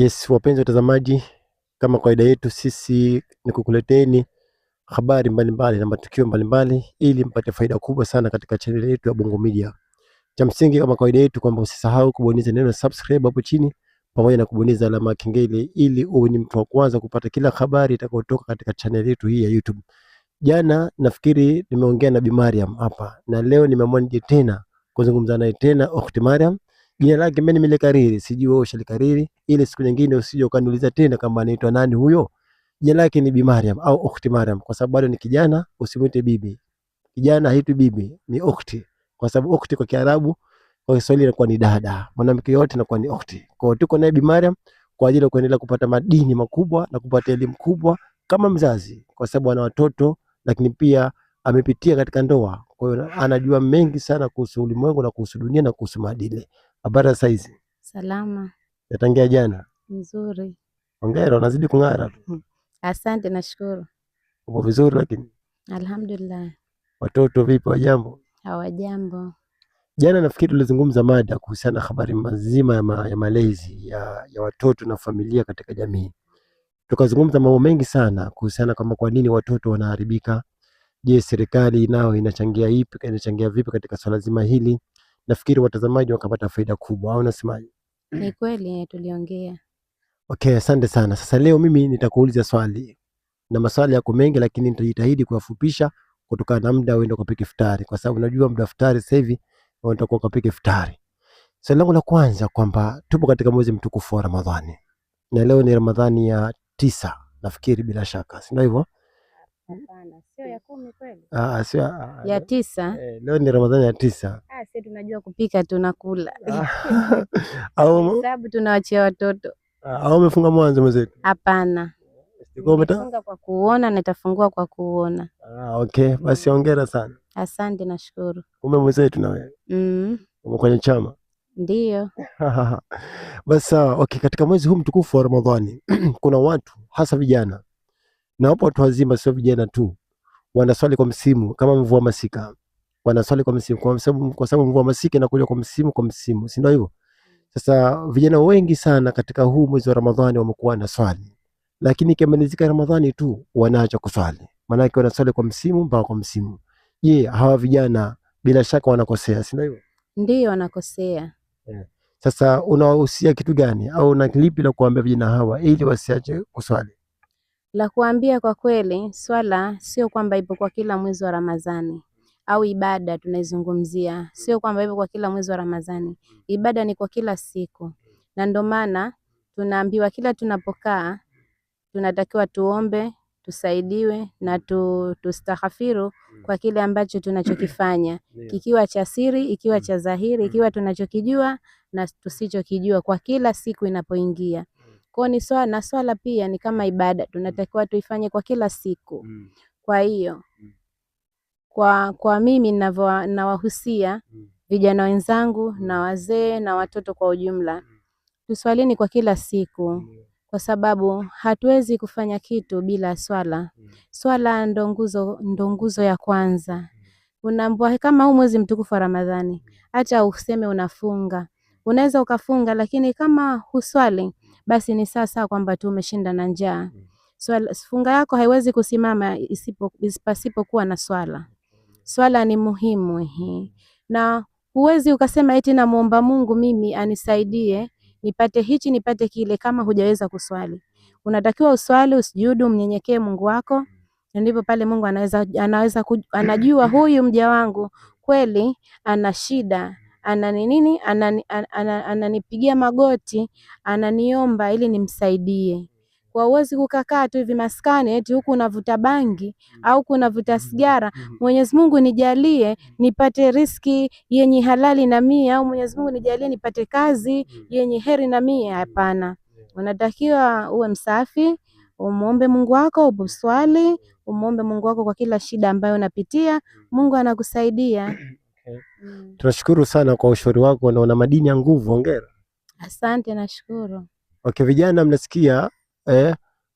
Yes, wapenzi watazamaji, kama kawaida yetu sisi ni kukuleteni habari mbalimbali na matukio mbalimbali ili mpate faida kubwa sana katika channel yetu ya Bongo Media. Cha msingi kama kawaida yetu kwamba usisahau kubonyeza neno subscribe hapo chini pamoja na kubonyeza alama ya kengele ili uwe ni mtu wa kwanza kupata kila habari itakayotoka katika channel yetu hii ya YouTube. Jana nafikiri nimeongea na Bi Mariam hapa na leo nimeamua nije tena kuzungumza naye tena Ukhti Mariam. Jina lake mimi nimelikariri, sijui wewe ushalikariri, ili siku nyingine usije ukaniuliza tena kama anaitwa nani huyo. Jina lake ni Bi Mariam au Ukhti Mariam, kwa sababu bado ni kijana, usimwite bibi. Kijana haitwi bibi, ni ukhti, kwa sababu ukhti kwa Kiarabu, kwa Kiswahili inakuwa ni dada, mwanamke yote inakuwa ni ukhti. Kwa hiyo tuko naye Bi Mariam kwa ajili ya kuendelea kupata madini makubwa na kupata elimu kubwa kama mzazi, kwa sababu ana watoto, lakini pia amepitia katika ndoa, kwa hiyo anajua mengi sana kuhusu ulimwengu na kuhusu dunia na kuhusu maadili. Habari za saizi? Salama. Yatangia jana. Nzuri. Hongera, unazidi kung'ara tu. Asante, nashukuru. Uko vizuri lakini? Alhamdulillah. Watoto vipi, wajambo? Hawajambo. Jana nafikiri tulizungumza mada kuhusiana na habari mazima ya malezi ya watoto na familia katika jamii. Tukazungumza mambo mengi sana kuhusiana kama kwa nini watoto wanaharibika. Je, serikali nayo inachangia ipi, inachangia vipi katika swala zima hili? Nafikiri watazamaji wakapata faida kubwa, au unasemaje? Ni kweli tuliongea. Okay, asante sana. Sasa leo mimi nitakuuliza swali na maswali yako mengi, lakini nitajitahidi kuyafupisha kutokana na muda uende ukapike iftari, kwa sababu najua muda iftari sasa hivi unatakiwa ukapike iftari. Swali langu la kwanza kwamba tupo katika mwezi mtukufu wa Ramadhani na leo ni Ramadhani ya 9 nafikiri, bila shaka, si ndio hivyo? Hapana, sio ya 10 kweli? Ah, sio ya 9. Leo ni Ramadhani ya 9. Ah, sisi tunajua kupika tunakula. Au sababu tunawachia watoto. Au umefunga mwanzo mwenzetu? Hapana. Nimefunga kwa kuona na nitafungua kwa kuona. Ah, okay, basi hongera sana. Asante, nashukuru. Ume mwenzetu na wewe? Uko kwenye chama? Ndio. Basi sawa. Okay, katika mwezi huu mtukufu wa Ramadhani kuna watu hasa vijana na wapo watu wazima, sio vijana tu, wanaswali kwa msimu kama mvua masika. Wanaswali kwa msimu kwa sababu mvua masika inakuja kwa msimu kwa msimu, si ndio hivyo? Sasa vijana wengi sana katika huu mwezi wa Ramadhani wamekuwa na swali, lakini ikimalizika Ramadhani tu wanaacha kuswali, maana yake wanaswali kwa msimu mpaka kwa msimu. Je, hawa vijana bila shaka wanakosea, si ndio hivyo? Ndio, wanakosea. Yeah. Sasa unawahusia kitu gani au una lipi la kuambia vijana hawa ili wasiache kuswali? La kuambia kwa kweli, swala sio kwamba ipo kwa kila mwezi wa Ramadhani au ibada tunaizungumzia, sio kwamba ipo kwa kila mwezi wa Ramadhani. Ibada ni kwa kila siku, na ndio maana tunaambiwa kila tunapokaa tunatakiwa tuombe, tusaidiwe na tustaghfiru kwa kile ambacho tunachokifanya, kikiwa cha siri, ikiwa cha dhahiri, ikiwa tunachokijua na tusichokijua, kwa kila siku inapoingia. Kwa ni swala, na swala pia ni kama ibada, tunatakiwa tuifanye kwa kila siku. Kwa hiyo kwa mimi nawahusia vijana wenzangu na wazee na watoto kwa ujumla, tuswalini kwa kila siku, kwa sababu hatuwezi kufanya kitu bila swala. Swala ndo nguzo ya kwanza. Unaambiwa kama huu mwezi mtukufu wa Ramadhani, hata useme unafunga, unaweza ukafunga, lakini kama huswali basi ni sawa kwamba tu umeshinda na njaa. Swala, funga yako haiwezi kusimama pasipokuwa na swala. Swala ni muhimu hii. Na huwezi ukasema eti namuomba Mungu mimi anisaidie nipate hichi nipate kile kama hujaweza kuswali. Unatakiwa uswali, usujudu, mnyenyekee Mungu wako. Ndipo pale Mungu anaweza anajua huyu mja wangu kweli ana shida, ana nini, ananipigia magoti, ananiomba ili nimsaidie. Kwa uwezi kukakaa tu hivi maskani eti huku unavuta bangi au kunavuta sigara, Mwenyezi Mungu nijalie nipate riski yenye halali na mie, au Mwenyezi Mungu nijalie nipate kazi yenye heri na mie. Hapana. Unatakiwa uwe msafi, umuombe Mungu wako, uswali, umuombe Mungu wako kwa kila shida ambayo unapitia, Mungu anakusaidia. Okay. Tunashukuru sana kwa ushauri wako na una madini ya nguvu, hongera. Asante, nashukuru. Okay, vijana mnasikia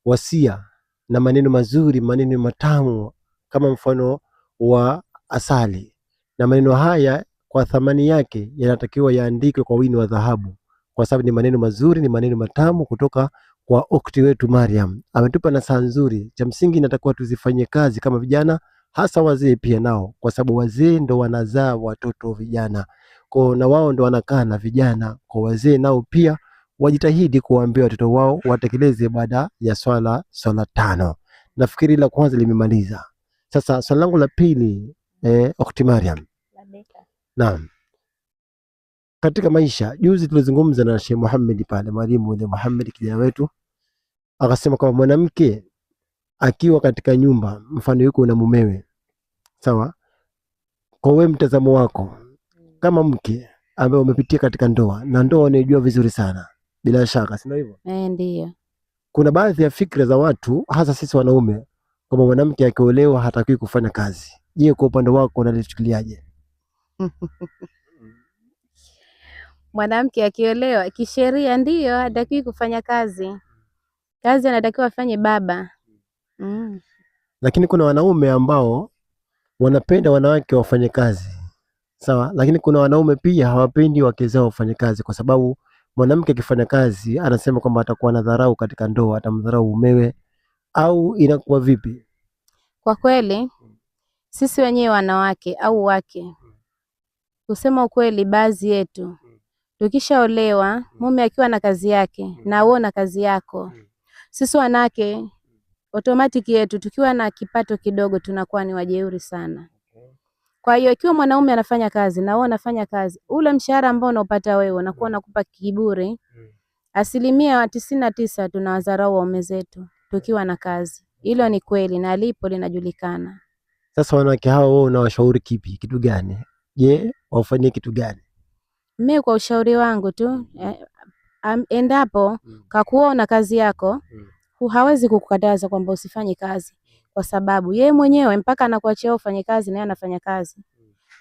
wasia na maneno mazuri, maneno matamu kama mfano wa asali, na maneno haya kwa thamani yake yanatakiwa yaandikwe kwa wino wa dhahabu. kwa sababu ni maneno mazuri, ni maneno matamu kutoka kwa ukti wetu Mariam. Ametupa nasaha nzuri, cha msingi natakuwa tuzifanyie kazi kama vijana, hasa wazee pia nao, kwa sababu wazee ndo wanazaa watoto vijana, kwa na wao ndo wanakaa na vijana. Kwa wazee nao pia wajitahidi kuwaambia watoto wao watekeleze baada ya swala tano. Nafikiri la kwanza limemaliza. Sasa swali langu la pili, Ukhti Mariam. Naam. Katika maisha, juzi tulizungumza na Sheikh Muhammad pale, mwalimu yule Muhammad kijana wetu, akasema kwamba mwanamke akiwa katika nyumba, mfano yuko na mumewe, sawa? Kwa wewe mtazamo wako kama mke ambaye umepitia katika ndoa na ndoa unaijua vizuri sana, bila shaka, si ndio hivyo? Ndiyo. Kuna baadhi ya fikra za watu hasa sisi wanaume kwamba mwanamke akiolewa hatakiwi kufanya kazi. Je, kwa upande wako unalichukuliaje? Mwanamke akiolewa kisheria ndiyo hatakiwi kufanya kazi. Kazi anatakiwa afanye baba. Lakini kuna wanaume ambao wanapenda wanawake wafanye kazi, sawa? Lakini kuna wanaume pia hawapendi wake zao wafanye kazi, kwa sababu mwanamke akifanya kazi anasema kwamba atakuwa na dharau katika ndoa, atamdharau mumewe, au inakuwa vipi? Kwa kweli sisi wenyewe wanawake au wake, kusema ukweli, baadhi yetu tukishaolewa, mume akiwa na kazi yake na wewe na kazi yako, sisi wanawake automatic yetu tukiwa na kipato kidogo tunakuwa ni wajeuri sana. Kwa hiyo ikiwa mwanaume anafanya kazi na wewe unafanya kazi, ule mshahara ambao unaopata wewe unakuwa unakupa kiburi. 99% tunawadharau waume zetu tukiwa na kazi. Hilo ni kweli na lipo linajulikana. Sasa wanawake hao wewe unawashauri kipi? Kitu gani? Je, wafanyie kitu gani? Mimi kwa ushauri wangu tu endapo kakuona kazi yako hawezi kukukataza kwamba usifanye kazi, kwa sababu yeye mwenyewe mpaka anakuachia ufanye kazi na yeye anafanya kazi,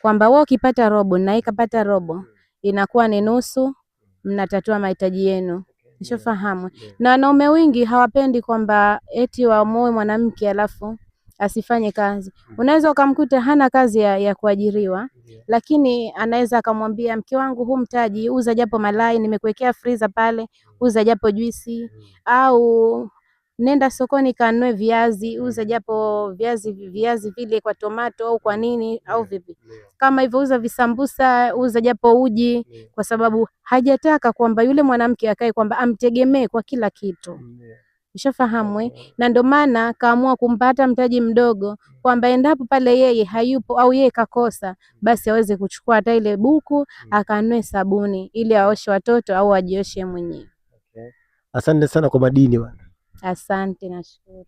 kwamba wewe ukipata robo na yeye kapata robo inakuwa ni nusu, mnatatua mahitaji yenu. Nishafahamu. Na wanaume wengi hawapendi kwamba eti wamuoe mwanamke alafu asifanye kazi. Unaweza ukamkuta hana kazi ya kuajiriwa, lakini anaweza akamwambia mke wangu, huu mtaji uza japo malai, nimekuwekea freezer pale, uza japo juisi, au nenda sokoni kanunue viazi, uza japo viazi vile kwa tomato au kwa nini au vipi. Kama hivyo uza visambusa, uza japo uji, kwa sababu hajataka kwamba yule mwanamke akae kwamba amtegemee kwa kila kitu. Ushafahamu? Na ndio maana kaamua kumpata mtaji mdogo, kwamba endapo pale yeye hayupo au yeye kakosa, basi aweze kuchukua hata ile buku akanunue sabuni ili aoshe watoto au ajioshe mwenyewe. Asante sana kwa madini bwana. Asante, nashukuru.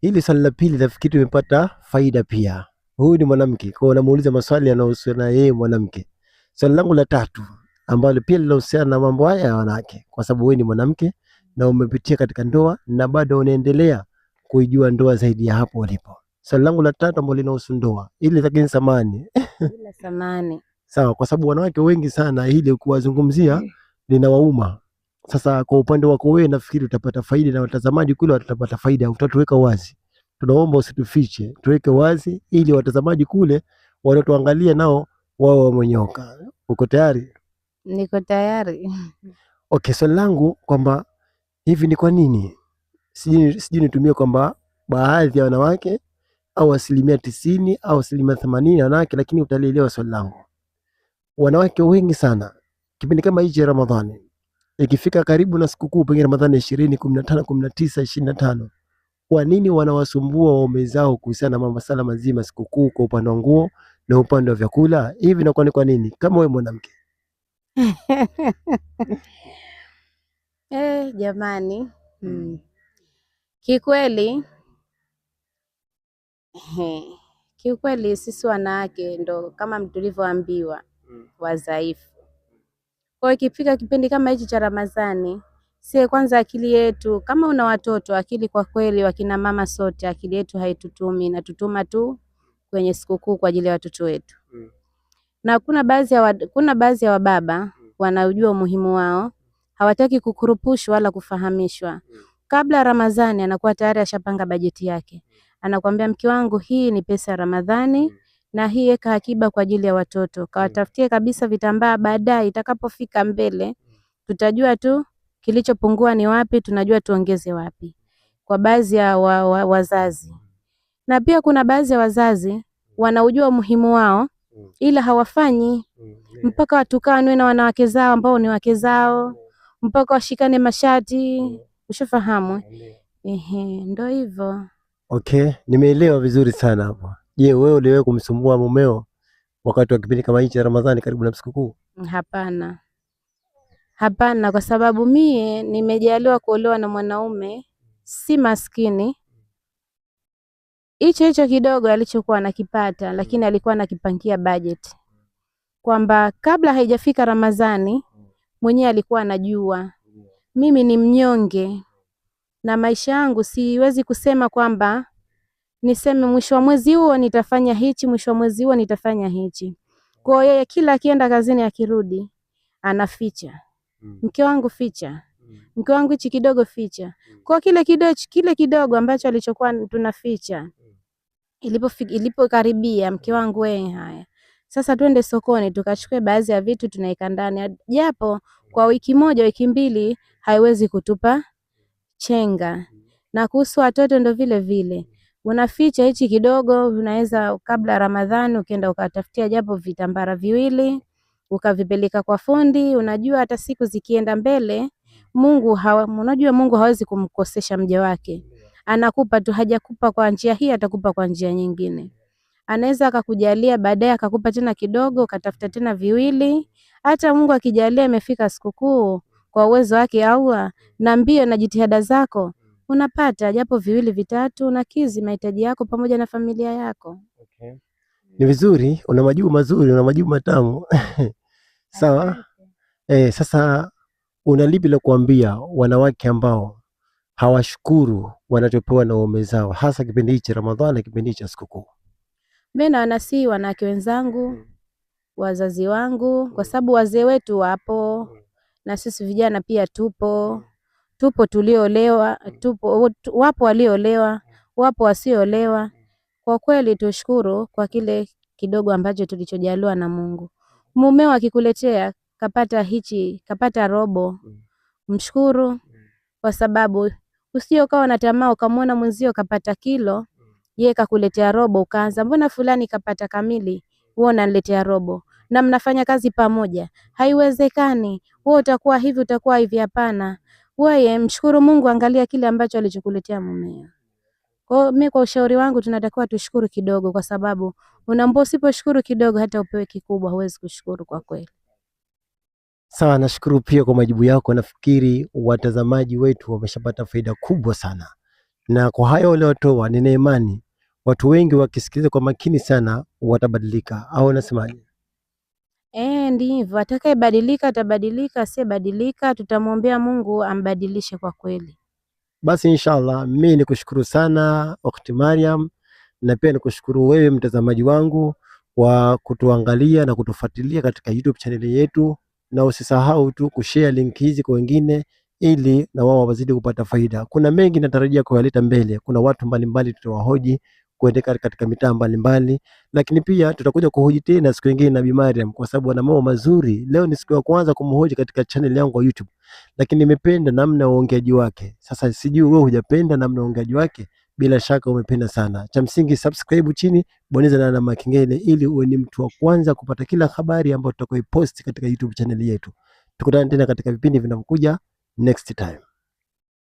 Hili swali la pili nafikiri tumepata faida pia. Huyu ni mwanamke, kwa hiyo namuuliza maswali yanayohusiana na yeye mwanamke. Swali langu la tatu ambalo pia linahusiana na mambo haya ya wanawake, kwa sababu wewe ni mwanamke na umepitia katika ndoa na bado unaendelea kuijua ndoa zaidi ya hapo ulipo. Swali langu la tatu ambalo linahusu ndoa, ili lakini samani. Bila samani. Sawa, kwa sababu wanawake wengi sana hili kuwazungumzia linawauma. Sasa kwa upande wako wewe nafikiri utapata faida na watazamaji kule watapata faida, utatuweka wazi. Tunaomba usitufiche, tuweke wazi ili watazamaji kule wanaotuangalia nao wao wamenyoka. Uko tayari? Niko tayari. Okay, swali langu kwamba hivi ni kwa nini sijui nitumie kwamba baadhi ya wanawake au 90% au 80% ya wanawake, lakini utalielewa swali langu. Wanawake wengi sana kipindi kama hichi Ramadhani, ikifika karibu na sikukuu, pengine Ramadhani 20, 15, 19, 25, kwa nini wanawasumbua waume zao kuhusiana na masuala mazima sikukuu, kwa upande wa nguo na upande wa vyakula? Hivi inakuwa ni kwa nini kama wewe mwanamke? Jamani. Kikweli kiukweli sisi wanawake ndo kama tulivyoambiwa wadhaifu. Kwa hiyo ikifika kipindi kama hichi cha Ramadhani, sie kwanza akili yetu, kama una watoto, akili kwa kweli wakina mama sote akili yetu haitutumi, inatutuma tu kwenye sikukuu kwa ajili ya watoto wetu. Na kuna baadhi ya wababa wanaojua umuhimu wao, hawataki kukurupushwa wala kufahamishwa. Kabla Ramadhani anakuwa tayari ashapanga bajeti yake. Anakuambia mke wangu, hii ni pesa ya Ramadhani na hii weka akiba kwa ajili ya watoto. Kawatafutie kabisa vitambaa, baadaye itakapofika mbele Tutajua tu kilichopungua ni wapi, tunajua tuongeze wapi, kwa baadhi ya wazazi. Na pia kuna baadhi ya wazazi wanaujua umuhimu wao ila hawafanyi, mpaka watukanwe na wanawake zao ambao ni wake zao, mpaka washikane mashati, ushafahamu? Ehe, ndo hivyo. Okay, nimeelewa vizuri sana hapo. Je, wewe uliwahi kumsumbua mumeo wakati wa kipindi kama hichi cha Ramadhani karibu na sikukuu? Hapana, hapana, kwa sababu mie nimejaliwa kuolewa na mwanaume si maskini. Hicho hicho kidogo alichokuwa anakipata, lakini alikuwa anakipangia bajeti kwamba kabla haijafika Ramadhani mwenyewe alikuwa anajua mimi ni mnyonge na maisha yangu siwezi kusema kwamba niseme mwisho wa mwezi huo nitafanya hichi, mwisho wa mwezi huo nitafanya hichi. Kwa hiyo yeye kila akienda kazini akirudi anaficha, mke wangu ficha, mke wangu hichi kidogo ficha. Kwa kile kidogo, kile kidogo ambacho alichokuwa tunaficha, ilipokaribia mke wangu, wewe haya sasa twende sokoni tukachukue baadhi ya vitu tunaweka ndani, japo kwa wiki moja wiki mbili haiwezi kutupa chenga. Na kuhusu watoto ndo vile vile, unaficha hichi kidogo, unaweza kabla Ramadhani ukienda ukatafutia japo vitambara viwili ukavipeleka kwa fundi. Unajua hata siku zikienda mbele Mungu unajua Mungu hawezi kumkosesha mja wake, anakupa tu, hajakupa kwa njia hii atakupa kwa njia nyingine. Anaweza akakujalia baadaye akakupa tena kidogo, ukatafuta tena viwili. Hata Mungu akijalia imefika sikukuu, kwa uwezo wake Allah na mbio na jitihada zako unapata japo viwili vitatu, na kizi mahitaji yako pamoja na familia yako. Okay. Ni vizuri, una majibu mazuri, una majibu matamu. Sawa. Sasa una lipi la kuambia wanawake ambao hawashukuru wanachopewa na waume zao, hasa kipindi hichi Ramadhani na kipindi cha sikukuu? Mimi na wanasihi wanawake wenzangu, wazazi wangu, kwa sababu wazee wetu wapo na sisi vijana pia tupo, tupo tulioolewa, tupo wapo walioolewa, wapo wasioolewa. Kwa kweli tushukuru kwa kile kidogo ambacho tulichojaliwa na Mungu. Mumeo akikuletea kapata hichi, kapata robo, mshukuru, kwa sababu usije ukawa na tamaa ukamwona mwenzio kapata kilo, yeye kakuletea robo, ukaanza mbona fulani kapata kamili, wewe unaniletea robo, na mnafanya kazi pamoja. Haiwezekani, wewe utakuwa hivi, utakuwa hivi. Hapana, wewe mshukuru Mungu, angalia kile ambacho alichokuletea mumeo. Kwa hiyo mimi kwa ushauri wangu tunatakiwa tushukuru kidogo, kwa sababu unaambiwa usiposhukuru kidogo hata upewe kikubwa huwezi kushukuru kwa kweli. Sawa, nashukuru pia kwa majibu yako. Nafikiri watazamaji wetu wameshapata faida kubwa sana, na kwa hayo waliotoa, nina imani watu wengi wakisikiliza kwa makini sana watabadilika, au unasemaje? Ndivyo, atakayebadilika atabadilika, asiyebadilika tutamwombea Mungu ambadilishe kwa kweli. Basi inshallah, mimi nikushukuru sana Ukhti Mariam, na pia nikushukuru wewe mtazamaji wangu kwa kutuangalia na kutufuatilia katika YouTube channel yetu, na usisahau tu kushare link hizi kwa wengine ili na wao wazidi kupata faida. Kuna mengi natarajia kuyaleta mbele. Kuna watu mbalimbali tutawahoji kuendeka katika mitaa mbalimbali, lakini pia tutakuja kuhoji tena siku nyingine na Bi Mariam kwa sababu ana mambo mazuri. Leo ni siku ya kwanza kumhoji katika channel yangu ya YouTube, lakini nimependa namna ya uongeaji wake. Sasa sijui wewe hujapenda namna ya uongeaji wake, bila shaka umependa sana. Cha msingi subscribe chini, bonyeza na alama ya kengele ili uwe ni mtu wa kwanza kupata kila habari ambayo tutakayoipost katika YouTube channel yetu. Tukutane tena katika vipindi vinavyokuja next time.